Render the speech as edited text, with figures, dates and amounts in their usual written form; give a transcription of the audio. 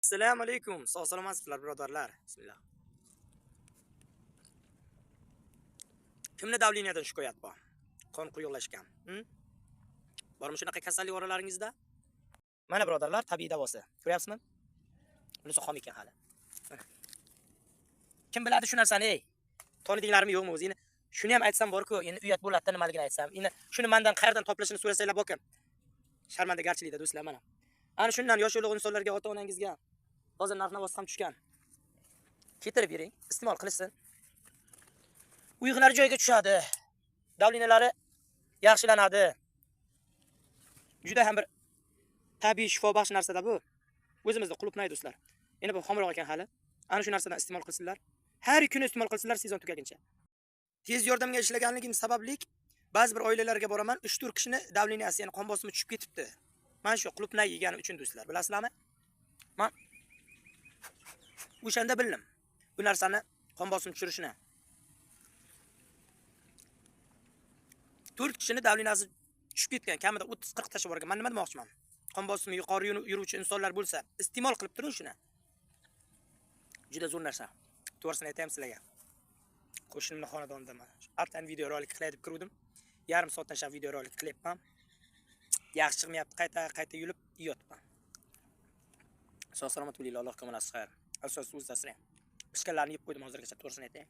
Assalomu alaykum. Sog' salomatsizlar, birodarlar. Bismillah. Kimni davleniyadan shikoyat bor? Qon quyuqlashgan. Bormi shunaqa kasallik oralaringizda? Mana birodarlar, tabiiy davosi. Ko'ryapsizmi? Bunisi xom ekan hali. Mana. Kim biladi shu narsani, ey? Tanidinglarmi yo'qmi o'zi? Endi shuni ham aytsam bor-ku, endi uyat bo'ladi-da nimaligini aytsam. Endi shuni mendan qayerdan topilishini so'rasanglar bokin. Sharmandagarchilikda do'stlar mana. Ana shundan yosh ulug' insonlarga, ota-onangizga hozir narx-navosi ham tushgan. Ketirib bering, iste'mol qilishsin. Uyg'ulari joyiga tushadi. Davlinalari yaxshilanadi. Juda ham bir tabiiy shifobaxsh narsada bu. O'zimizda qulupnay do'stlar. Endi bu xomroq ekan hali. Ana shu narsadan iste'mol qilsinlar. Har kuni iste'mol qilsinlar sezon tugaguncha. Tez yordamga ishlaganligim sababli ba'zi bir oilalarga boraman, 3-4 kishini davliniyasi, ya'ni qon bosimi tushib ketibdi. Mana shu qulupnay yegani uchun do'stlar, bilasizlarmi? Men o'shanda bildim bu narsani qon bosimi tushirishini. 4 kishini davliniyasi tushib ketgan, kamida 30-40 tashlab yuborgan. Men nima demoqchiman? Qon bosimi yuqori yuruvchi insonlar bo'lsa, iste'mol qilib turing shuni. Juda zo'r narsa. To'g'risini aytaymi sizlarga. Qo'shnimni xonadonidaman. Artan video rolik qilay deb kiruvdim. Yarim soatdan shu video rolik qilyapman. Yaxshi chiqmayapti, qayta yulib yotibman. Sog' salomat bo'linglar, Alloh kamonasi xayr. Asos o'z asrang. Pishganlarni yeb qo'ydim hozirgacha, to'g'risini aytay.